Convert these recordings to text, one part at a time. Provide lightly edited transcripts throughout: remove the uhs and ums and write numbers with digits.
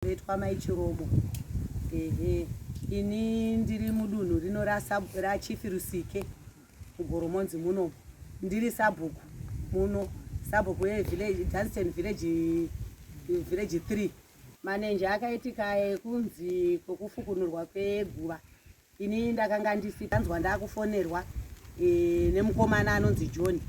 Ndoitwa Mai Chirobo. Ehe, ini ndiri mudunhu rino raChief Rusike muGoromonzi muno. Ndiri sabhuku muno, sabhuku wevillage Dunstan village village 3. Manenji akaitika ekunzi kwekufukunurwa kweguva Ini ndakanga ndisi ndanzwa ndakufonerwa e, nemukomana anonzi John.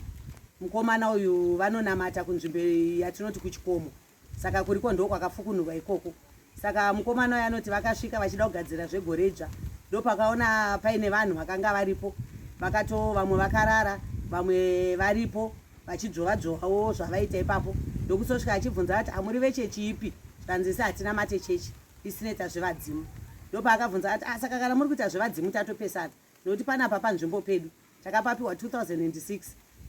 Mukomana uyu vanonamata kunzvimbo yatinoti kuchikomo, saka kuriko ndo kwakafukunurwa ikoko. Saka mukomana uyu anoti vakasvika vachida kugadzira zvegore idzva, ndopakaona paine vanhu vakanga varipo, vakato vamwe vakarara, vamwe varipo vachidzvova dzvovawo zvavaita ipapo. Ndokusosvika achibvunza ati amuri vechechi ipi? Zvikanzi isi hatina mate chechi. Isinoita zvevadzimu. Ndopaakabvunza ati ah, saka kana muri kuita zvevadzimu tatopesana nokuti panapa panzvimbo pedu takapapiwa 2006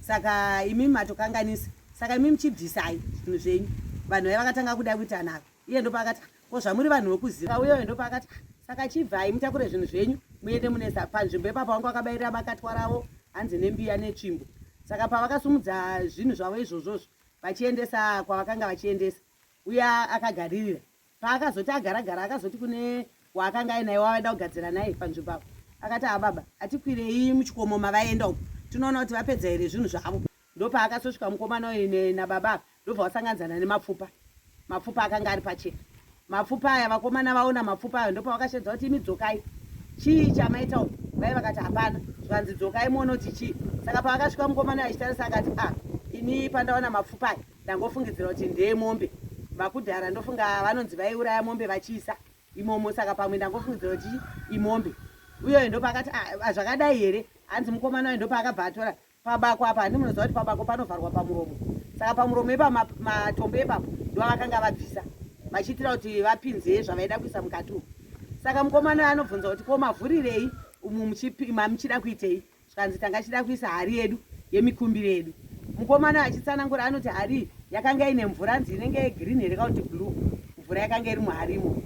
saka imimi matokanganisa saka imimi chibvisai zvinhu zvenyu. Vanhu vaiva vakatanga kuda kuita nharo iye ndopaakati ah, ko zvamuri vanhu vokuziva uyoyo ndopaakati ah, saka chibvai mutakure zvinhu zvenyu muende munesa panzvimbo ipapo vanga vakabairira bakatwa ravo hanzi nembiya netsvimbo. Saka pavakasumudza zvinhu zvavo izvozvozvo vachiendesa kwavakanga vachiendesa uya akagaririra Paakazoti agara gara akazoti kune waakanga ainaye waavaida kugadzira naye panzvimbo apo akati ababa atikwirei muchikomo mavaenda uko tinoona kuti vapedza here zvinhu zvavo. Ndopaakasosvika mukomana uyu nababa ava ndobva vasanganidzana nemapfupa. Mapfupa akanga ari pachena. Mapfupa aya vakomana vaona mapfupa ayo ndopavakashedza kuti imi dzokai. Chii chamaita uku? Vai vakati hapana. Zvikanzi dzokai muone kuti chii. Saka pavakasvika mukomana uyu achitarisa akati ah ini pandaona mapfupa aya Ndangofungidzira kuti ndeye mombe. Vakudhara ndofunga vanonzi vaiuraya mombe vachiisa imomo saka pamwe ndangofungidzira kuti imombe. Uyoyo ndopaakati ah, ah, zvakadai here? Hanzi mukomana uyo ndopaakabva atora pabako apa handi munoziva kuti pabako panovharwa pamuromo. Saka pamuromo ipapo matombo ipapo ndovavakanga vabvisa vachiitira kuti vapinze zvavaida kuisa mukati umu. Saka mukomana uyo anobvunza kuti ko mavhurirei umu mamuchida kuitei? Zvikanzi tanga tichida kuisa hari yedu yemikumbiro yedu. Mukomana achitsanangura anoti hari yakanga ine mvura hanzi inenge yegreen here kana kuti blue mvura yakanga iri muhari imomo.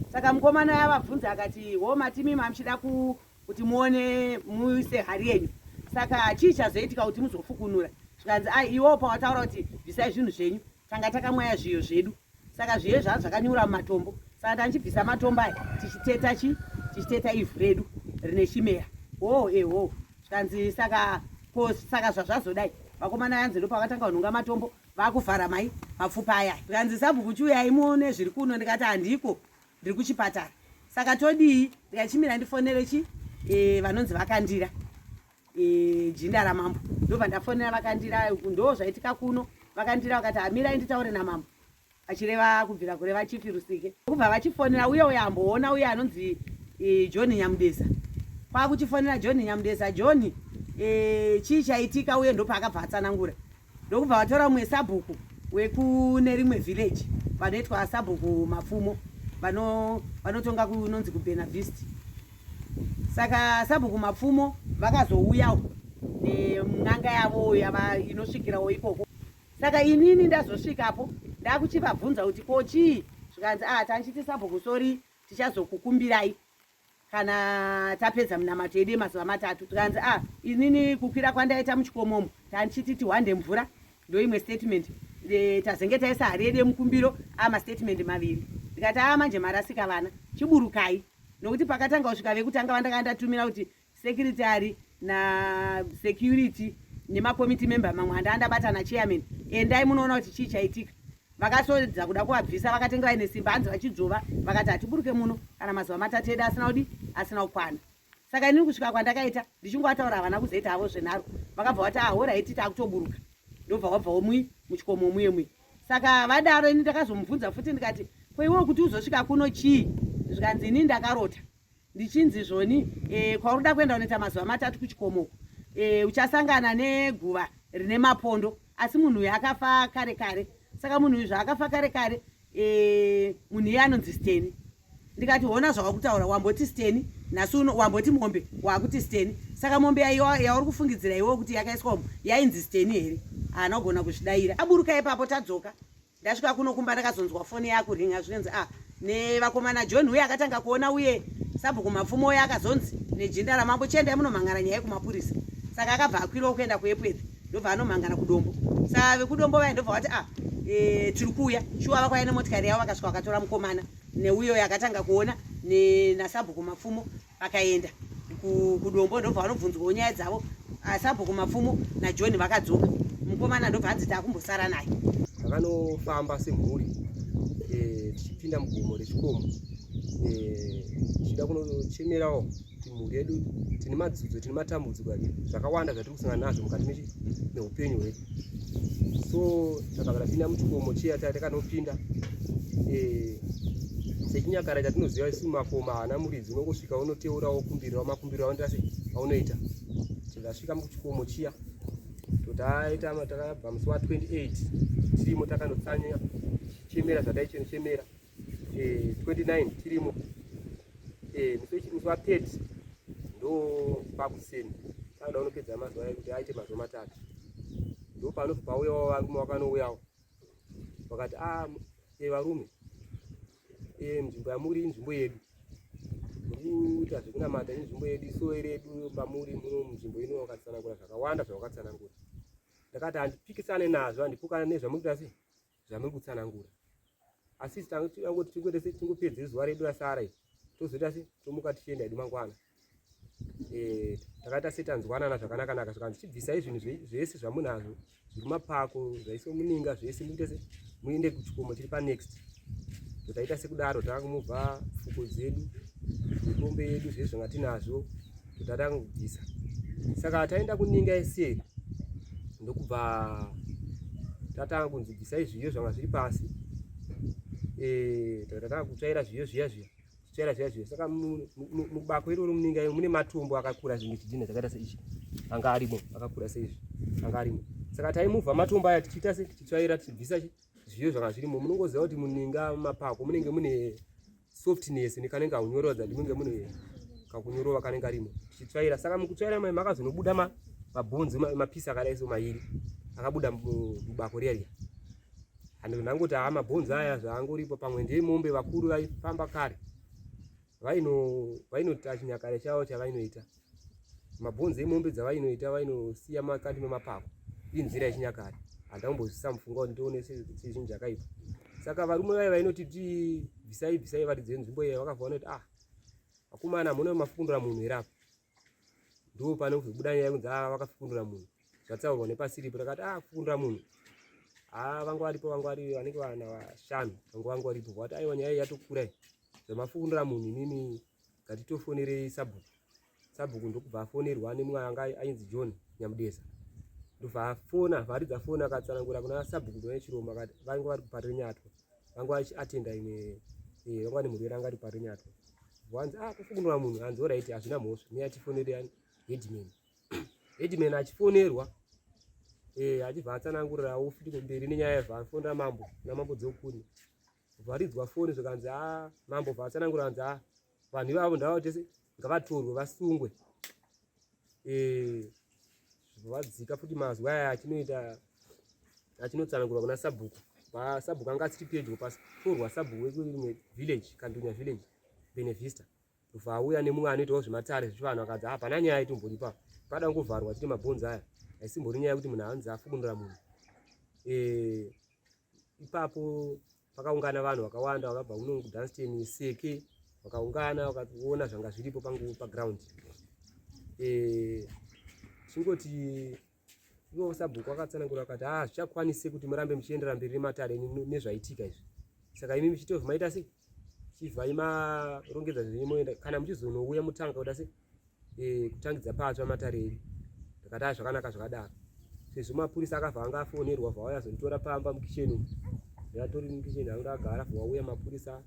Saka mukomana uya avabvunza akati ho matimi mamuchida kuti muone muise hari yenyu saka chii chazoitika kuti muzofukunura? Zvikanzi ai iwewo pawataura kuti bvisai zvinhu zvenyu tanga takamwaya zviyo zvedu saka zviyo zvanga zvakanyura mumatombo saka tandichibvisa matombo aya tichiteta chi tichiteta ivhu redu rine chimera hoo eho zvikanzi saka ko saka zvazvazodai vakomana yanzi ndopavakatanga kunhonga matombo vakuvhara mai mapfupa aya zvikanzi sabhuku chiuyai muone zviri kuno ndikati handiko ndiri kuchipatara saka todii ndikachimira ndifonere chi e, vanonzi vakandira e, jinda ramambo ndobva ndafonera vakandira ndo zvaitika kuno vakandira vakati amirai nditaure namambo achireva kubvira kureva chifi rusike kubva vachifonera uye uye amboona uye anonzi e, john nyamudesa kwakuchifonera john nyamudesa john e, chii chaitika uye ndopaakabva atsanangura ndokubva vatora mumwe sabhuku wekune rimwe village vanoitwa sabhuku mapfumo vanotonga vano kunonzi kubenavist saka sabhuku mapfumo vakazouyawo nen'anga yavo yava inosvikirawo ikoko saka inini ndazosvikapo ndakuchivabvunza kuti ko chii zvikanzi ah tanchiti sabhuku sori tichazokukumbirai kana tapedza minamato yedu yemazuva matatu tikanzi ah inini kukwira kwandaita muchikomomo tandichiti tihwande mvura ndoimwe statement e, tazenge taisa hari yedu yemukumbiro a ah, mastatement maviri ndikati a ah, manje marasika vana chiburukai nokuti pakatanga kusvika vekutanga vandakanga ndatumira kuti secretary na security nemakomiti member mamwe anda andabata nachairman endai munoona kuti chii chaitika vakasodza kuda kuvabvisa vakatenga vaine simba hanzi vachidzvova vakati hatiburuke muno kana mazuva matatu edu asina kudi asina kukwana saka inini kusvika kwandakaita ndichingovataura havana kuzoita havo zvenharo vakabva vati ahoraiti ah, takutoburuka ndobva wabvawo mui muchikomo muye muye saka vadaro ini ndakazomubvunza futi ndikati ko iwewo kuti uzosvika kuno chii zvikanzi ini ndakarota ndichinzi zvoni e, kwauri kuenda unoita mazuva matatu kuchikomoko e, uchasangana neguva rine mapondo asi munhu uyu akafa kare kare saka munhu uyu zvaakafa kare kare e, munhu iye anonzi steni ndikati hona zvawakutaura wamboti steni nhasi uno wamboti mombe wakuti steni saka mombe yauri kufungidzira iwewo kuti yakaiswa umu yainzi steni here haana kugona kuzvidaira aburuka ipapo tadzoka Ndasvika kuno kumba ndakazonzwa foni yakuringa zvinonzi ah nevakomana John uye akatanga kuona uye sabhuku Mapfumo uye akazonzi nejinda ramambo chiendai munomhangara nyaya yekumapurisa saka akabva akwirawo kuenda kuEpworth ndobva anomhangara kudombo saka vekudombo vaye ndobva vati ah e, tiri kuuya shuwa vakauya nemotikari yavo vakasvika vakatora mukomana neuyo yakatanga kuona nasabhuku Mapfumo vakaenda kudombo ndobva vanobvunzwawo nyaya dzavo. Sabhuku Mapfumo naJohn vakadzoka, mukomana ndobva anzi takumbosara naye. Takanofamba semhuri tichipinda mugomo rechikomo tichida kunochemerawo kuti mhuri yedu tine madzudzo, tine matambudziko zvakawanda zvatiri kusangana nazvo mukati meupenyu hwedu. So takabva tapinda muchikomo chiya takanopinda sechinyakare chatinoziva isu, makomo haana muridzi, unongosvika unoteura wokumbirira makumbiriro aunoita sei aunoita. Tikasvika muchikomo chiya totaita, takabva musi wa28 tirimo, takanotsanya tichichemera zvataichemera. 29 tirimo, musi wa30 ndo pakuseni takuda kunopedza mazuva ekuti aite mazuva 3, ndo panobva pauyawo varume vakanouyawo vakati, a varume, nzvimbo yamuri inzvimbo yedu, muri kuita zvekunamata, inzvimbo yedu, isowe redu pamuri muno munzvimbo ino. Vakatsanangura zvakawanda zvavakatsanangura. Ndakati handipikisane nazvo, handipukane nezvamuri kuita sei zvamuri kutsanangura, asi tangoti tingoite tingopedze zuva redu rasara iri, tozoita se tomuka tichienda hedu mangwana. Takaita setanzwanana zvakanaka-naka, zvikanzi chibvisai zvinhu zvese zvamunazvo zviri mapako, zvaiswa muninga zvese, muite se muende kuchikomo chiri panext. Totaita sekudaro, takumuvha pfuko dzedu, mikombe yedu, zvese zvanga tinazvo totatanga kubvisa. Saka taenda kuninga yeseri, ndokubva tatanga kunzi bvisai zviyo zvanga zviri pasi. Tatanga kutsvaira zviyo zviya zviya, tsvaira zviya zviya. Saka mubako iroro muninga mune matombo akakura zvinge chidhina chakaita seichi, anga arimo akakura seizvi, anga arimo. Saka taimuvha matombo aya tichiita se tichitsvaira, tichibvisa zviyo zvanga zvirimo. Munongoziva kuti muninga mumapako munenge mune softness nekanenge kakunyorova, munenge mune kakunyorova kanenge karimo, tichitsvaira. Saka mukutsvaira mai makazonobuda mabhonzo mapisi akadai so mairi akabuda mubako riya riya. Handiti ndangoti haa, mabhonzo aya zvaangoripo, pamwe ndemombe, vakuru vaifamba kare vainoita chinyakare chavo chavainoita, mabhonzo emombe dzavainoita vainosiya makati memapako, inzira yechinyakare. Handambozvisa mufunga kuti ndione sezvinhu zvakaipa. Saka varume vai vainoti bvisai bvisai varidzi venzvimbo iya vakavona kuti, ah, vakomana, mune mafukundura munhu here apa? Ndo panozobuda nyaya yekunzi a vakafukundura munhu, zvatsaurwa nepasiripo. Takati, ah, kufukundura munhu, a vanga varipo, vanga vari vanenge vana vashanu vanga varipo. Vati, aiwa, nyaya iyi yatokura, zvamafukundura munhu inini, ngatitofonerei sabhuku. Sabhuku ndokubva afonerwa nemumwe anga ainzi John Nyamudesa, ndobva afona, varidza foni, akatsanangura kuna sabhuku kuna Chirombo. Akati vanga vari kuParirenyatwa, vanga vachiatenda imwe, vanga vane murwere anga ari kuParirenyatwa. Vanzi, ah, kufukunura munhu, hanzi alright, hazvina mhosva, miya tifonere headman. Headman achifonerwa, achibva atsanangurirawo futi kumberi nenyaya yabva afonera mambo, namambo Dzokuni. Vharidzwa foni, zvikanzi, a mambo bva atsanangura, hanzi, a vanhu ivavo ndava tese ngavatorwe vasungwe. Vadzika futi mazwi aya achinoita achinotsanangurwa kuna sabhuku. Sabhuku anga asiri pedyo, patorwa sabhuku wekurimwe village, Kandunya village, Benevista, ndobva auya nemumwe anoitawo zvematare zvechivanhu. Akadzi hapana nyaya itomboripa pada kungovharwa chete mabhonzo aya, haisimbori nyaya yekuti munhu anzi afukunura munhu. Ipapo pakaungana vanhu vakawanda vakabva kuno kuDunstan, Seke, vakaungana vakaona zvanga zviripo paground. Chingoti ivo sabhuku akatsanangura akati, ah, zvichakwanise kuti murambe muchiendera mberi nematare enyu nezvaitika izvi. Saka imi muchitobva maita sei, chivhai marongedza zvenyu moenda, kana muchizonouya mutanga kuda sei kutangidza patsva matare enyu. Ndakati, a zvakanaka zvakadaro. Sezvo mapurisa akabva anga afonerwa, vauya azonditora pamba mukicheni umu, ndatori mukicheni hangu ndakagara, vauya mapurisa,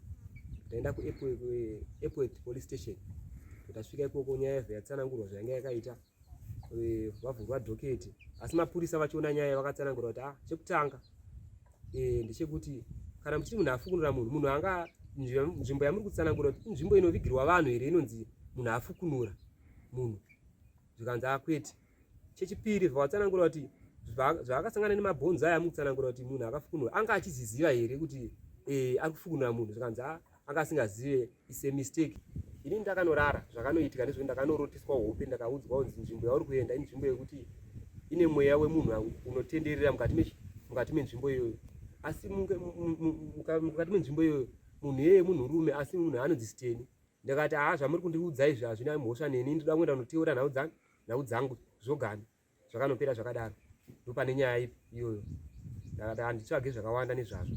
ndaenda kuEpworth Police Station. Tasvika ikoko, nyaya yabva yatsanangurwa zvainge yakaita, vavhurwa docket. Asi mapurisa vachiona nyaya vakatsanangura kuti, ah, chekutanga ndechekuti kana muchiti munhu afukunura munhu, munhu anga nzvimbo yamuri kutsanangura kuti inzvimbo inovigirwa vanhu here inonzi munhu afukunura munhu? Zvikanzi akwete. Chechipiri, vatsanangura kuti zvaakasangana nemabhonzo aya mukutsanangura kuti munhu akafukunura, anga achiziziva here kuti ari kufukunura munhu? Zvikanzi anga asingazive, is a mistake. Ini ndakanorara, zvakanoitika ndezvekuti ndakanoroteswa hope, ndakaudzwa kunzi nzvimbo yauri kuenda inzvimbo yekuti ine mweya wemunhu unotenderera mukati menzvimbo iyoyo. Asi mukati menzvimbo iyoyo munhu iyeye munhurume asi munhu anonzi Steni. Ndakati haa zvamuri kundiudza izvi hazvina mhosva neni, ndoda kuenda kunoteura nhau dzangu nhau dzangu zvogani. Zvakanopera zvakadaro. Ndopane nyaya ipi iyoyo. Ndakati handitsvage zvakawanda nezvazvo.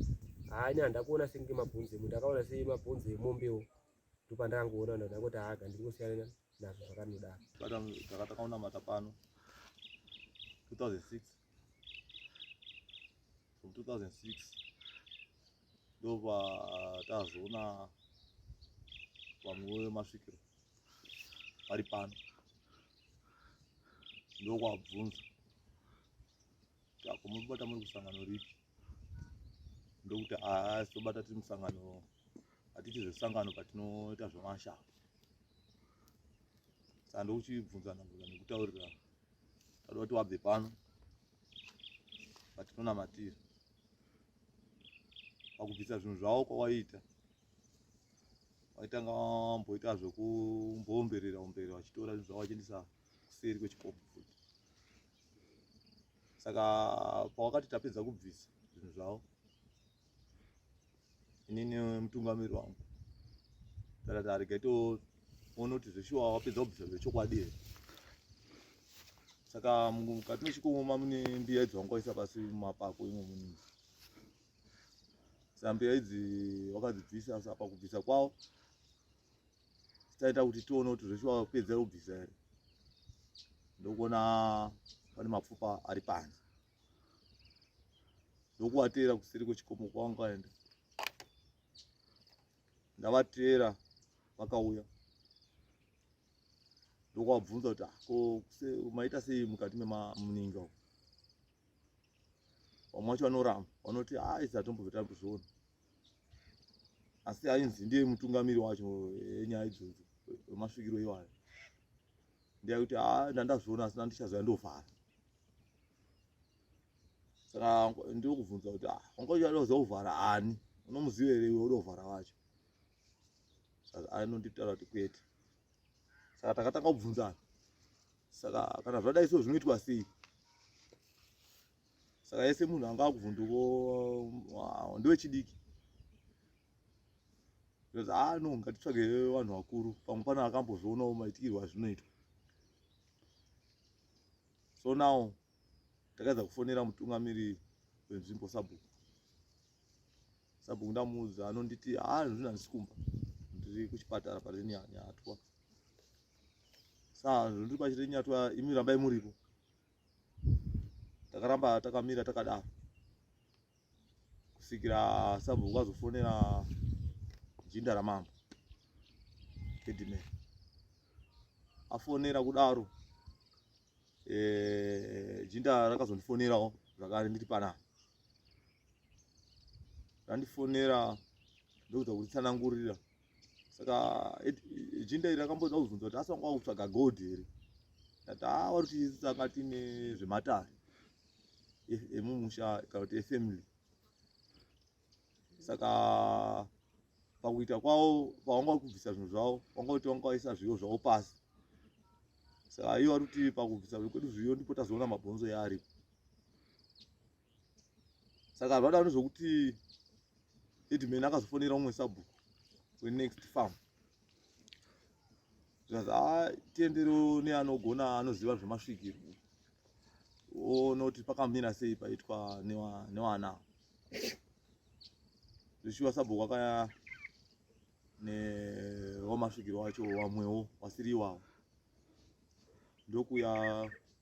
Haa ini handakuona senge mabhonzo emunhu, ndakaona semabhonzo emombewo. Ndopandakangoona ndakangoti haa gandiri kusiyana nazvo zvakanodaro. Takatanga kunamata pano 2006 from 2006 ndopatazoona vamwe vemasvikiro vari pano ndokwabvunza kuti ako murikubata muri kusangano ripi ndokuti haa tobata tiri musangano hatiiti zvesangano patinoita zvemashava saka ndokuchibvunzana bvunza nekutaurirana tada kuti wabve pano patinonamatira pakubvisa zvinhu zvavo kwawaiita waitanga wamboita zvekumboomberera omberera vachitora zvinhu zvavo vachiendesa kuseri kwechikopo futi saka pawakati tapedza kubvisa zvinhu zvavo inini mutungamiri wangu takati aregai toona kuti zveshuwa wapedza kubvisa zvechokwadi here saka mukati mechikomo mune mbiya idzi wanga waisa pasi mumapako imo munini saka mbiya idzi wakadzibvisa saka pakubvisa kwavo taita kuti tione kuti zveshuwa wapedza kubvisa here ndokuona pane mapfupa ari panze ndokuvateera kuseri kwechikomo kwavangaenda ndavateera vakauya ndokuvabvunza kuti ah, ko maita sei mukati memamuninga umu vamwe vacho vanoramba vanoti a ah, isi hatombobve tambozviona asi ainzi ndiye mutungamiri wacho enyaya idzodzo wemasvikiro iwayo ndiye kuti a ah, ndandazviona asi ndandichazoya ndovhara saka ndokubvunza kuti ah wanga uchada kuzovhara ani unomuziva here iwe udovhara wacho saka anonditaura kuti kwete saka takatanga kubvunzana saka kana zvadai so zvinoitwa sei saka yese munhu anga akuvhunduko ndewechidiki because ah no ngatitsvage vanhu vakuru pamwe pane akambozvionawo maitikirwo azvinoitwa so now takaedza kufonera mutungamiri wenzvimbo sabhuku sabhuku ndamuudza anonditi haa ah, zvino handisi kumba ndiri kuchipatara parinyatwa saa ndiri pachirinyatwa imi rambai muripo takaramba takamira takadaro kusvikira sabhuku azofonera jinda ramambo headman afonera kudaro eh, jinda rakazondifonerawo zvakare ndiri panapa randifonera ndokuita kutsanangurira saka jinda iri rakamboda kuzvunza kuti asi wanga wakutsvaga gold here ndati haa wari kuti isu tanga tine zvematare emumusha kana kuti efamily saka pakuita kwavo pavanga vari kubvisa zvinhu zvavo vanga kuti vanga vaisa zviyo zvavo pasi saka ivo vari kuti pakubvisa kwedu zviyo ndipo tazoona mabhonzo yaaripo saka zvadaro ndezvekuti headman akazofonera umwe sabhuku wenext farm zvikanzi a tienderewo neanogona anoziva zvemasvikiro oona kuti pakamira sei paitwa newana zvishuwa sabhuku akaya newamasvikiro wacho wamwewo wasiri iwawo ndokuya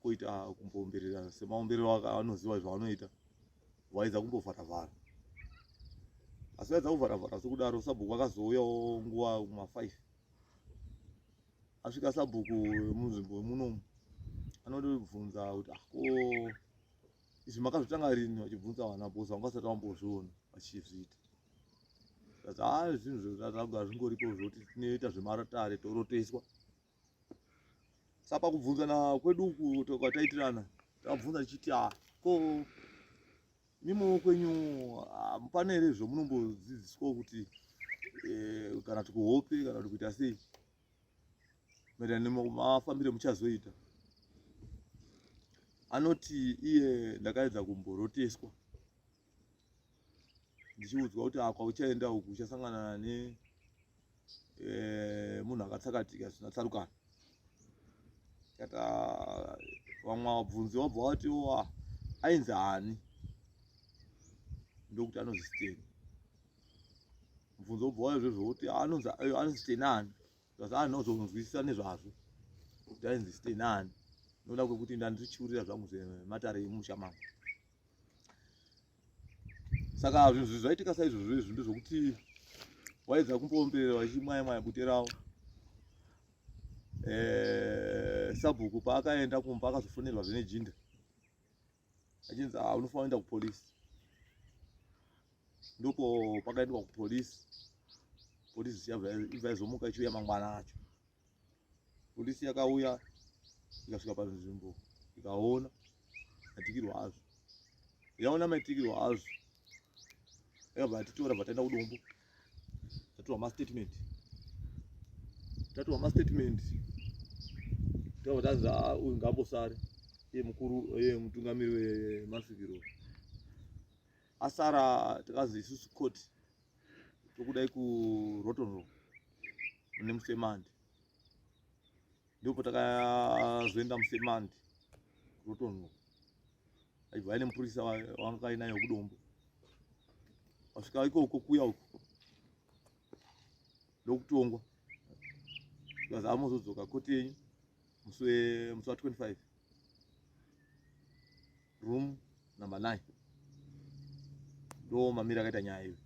koita kumboomberera semaomberero anoziva zvaanoita vaidza kumbovharavhara asi vaidza kuvharavhara sekudaro sabhuku akazouyawo nguva kuma5 asvika sabhuku munzvimbo yemunomu anotibvunza kuti ah, ko izvi makazvitanga rini vachibvunza vana bhosi vanga vasati vambozviona vachizviita haa ah, zvinhu zvakagara zvingoripo zvekuti tinoita zvematare toroteswa Saka pakubvunzana kwedu uku kwataitirana takabvunza tichiti ah ko mimo kwenyu ah, pane here zvamunombodzidziswa kuti eh, kana kuti kuhope kana kuti kuita sei maererano nemafambiro muchazoita anoti iye ndakaedza kumboroteswa Ndichiudzwa kuti ah, kwauchaenda uku uchasangana ne eh, munhu akatsakatika zvisina tsarukano. Kata vamwe vabvunzi vabva vati oh, ah, ainzi ani? Ndokuti anonzi Steni. Mubvunzo wobva wauya izvozvo woti anonzi eh, anonzi Steni ani? Because anozonzwisisa nezvazvo kuti ainzi Steni ani nokuda kwekuti ndandichiurira zvangu zvematare emusha mangu. Saka zvinhu zvi zvaitika saizvozvo izvi ndezvokuti waedza kumboomberera vachimwaya mwaya bute ravo. Eh, sabhuku paakaenda kumba akazofonerwa zvine jinda achinzi ah, unofanira kuenda kupolisi. Ndipo pakaendwa kupolisi, polisi ibva izomuka ichiuya mangwana acho. Polisi yakauya ikasvika panzvimbo ikaona maitikirwo azvo. Yaona maitikirwo azvo yakabva yatitora bva taenda kudombo tatorwa mastatement tatorwa mastatement takabva tanzi ah, uyu ngaambosare iye mukuru iye mutungamiri wemasvikiro asara takazi isusu court tokudai kuroton row mune musemandi ndipo takazoenda musemandi kuroton row aibva aine mupurisa wanga ainaye wekudombo wasvika ikoko kuya uko ndokutongwa because amozodzoka koti yenyu musi wa 25 room number 9 ndo mamira akaita nyaya iyo.